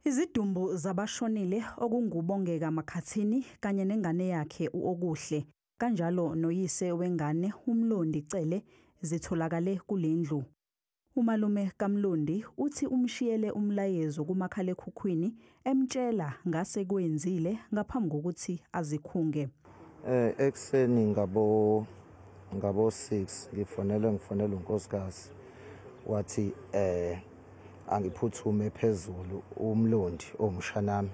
Izidumbu zabashonile okunguBongeka Makhathini kanye nengane yakhe u-Okuhle, kanjalo noyise wengane uMlondi Cele zitholakale kulendlu. Umalume kaMlondi uthi umshiyele umlayezo kumakhalekhukhwini emtshela ngasekwenzile ngaphambi kokuthi azikhunge. Ekuseni ngabo 6 ngifonela unkosikazi, wathi angiphuthume phezulu uMlondi omshanami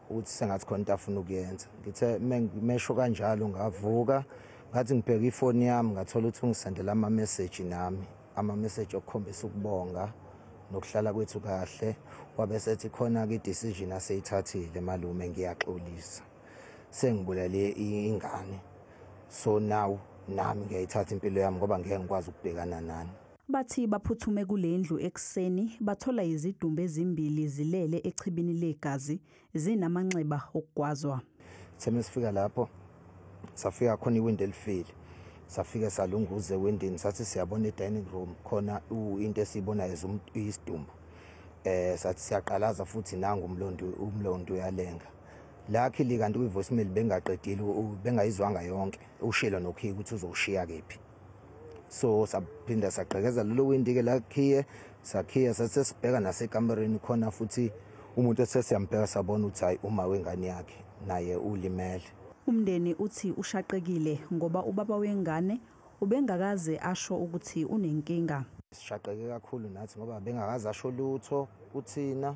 uthi sengathi khona into afuna ukuyenza. Ngithe mesho kanjalo ngavuka, ngathi ngibheka ifoni yami ngathola ukuthi ungisendela ama message nami, ama message okukhombisa ukubonga nokuhlala kwethu kahle. Wabe sethi khona ke decision aseyithathile, malume ngiyaxolisa, sengibulale ingane, so now nami ngiyayithatha impilo yami ngoba ngeke ngikwazi ukubhekana nani. Bathi baphuthume kulendlu ekuseni bathola izidumbu ezimbili zilele echibini legazi zinamanxeba okugwazwa. Sitheme sifika lapho safika khona iwindi elifile, safika salunguza ewindini, sathi siyabona e-dining room khona into esiyibonayo isidumbu. Sathi siyaqalaza futhi nangu uMlondi uyalenga. Luckily kanti kwi-voicemail bengaqedile, bengayizwanga yonke, ushilo nokhiye ukuthi uzowushiya kephi. So saphinda sagqekeza lelo windi ke lakhiye, sakhiya sathi sibheka nasekamereni khona futhi umuntu esesiyambheka sabona ukuthi hayi uma wengane yakhe naye ulimele. Umndeni uthi ushaqekile ngoba ubaba wengane ubengakaze asho ukuthi unenkinga. Sishaqeke kakhulu nathi ngoba bengakaze asho lutho kuthina,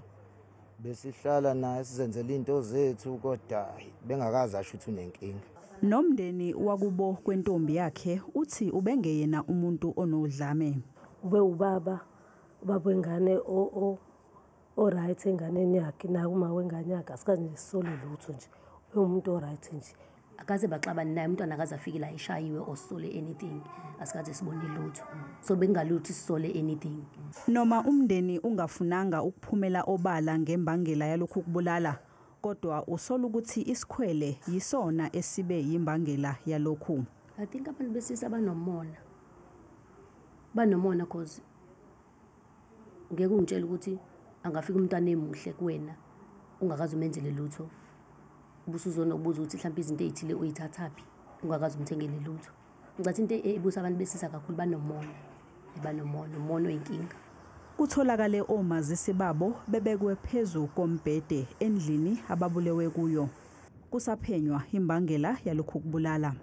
besihlala naye sizenzela into zethu kodwa bengakaze asho ukuthi unenkinga. Nomndeni wakubo kwentombi yakhe uthi ubengeyena umuntu onodlame. Ube ubaba wengane o right enganeni yakhe, na uma wengane yakhe asikaze nje sisole lutho nje, ube umuntu o right nje. Akaze baxabane naye umntwana, akaze afike la eshayiwe or sisole anything, asikaze sibone lutho, so bengaluthi sisole anything. Noma umndeni ungafunanga ukuphumela obala ngembangela yalokhu kubulala, kodwa usola ukuthi isikhwele yisona esibe yimbangela yalokhu. I think abantu besilisa banomona, cause ngeke ungitshele ukuthi angafika umntwana emuhle kuwena ungakaze umenzele lutho, ubusuzonokubuza ukuthi mhlawumbe izinto ezithile uyithathaphi ungakaze umthengele lutho. Ngicathi into ebusa abantu besilisa kakhulu banomona, umona oyinkinga. Kutholakale omazisi babo bebekwe phezu kombhede endlini ababulewe kuyo. Kusaphenywa imbangela yalokhu kubulala.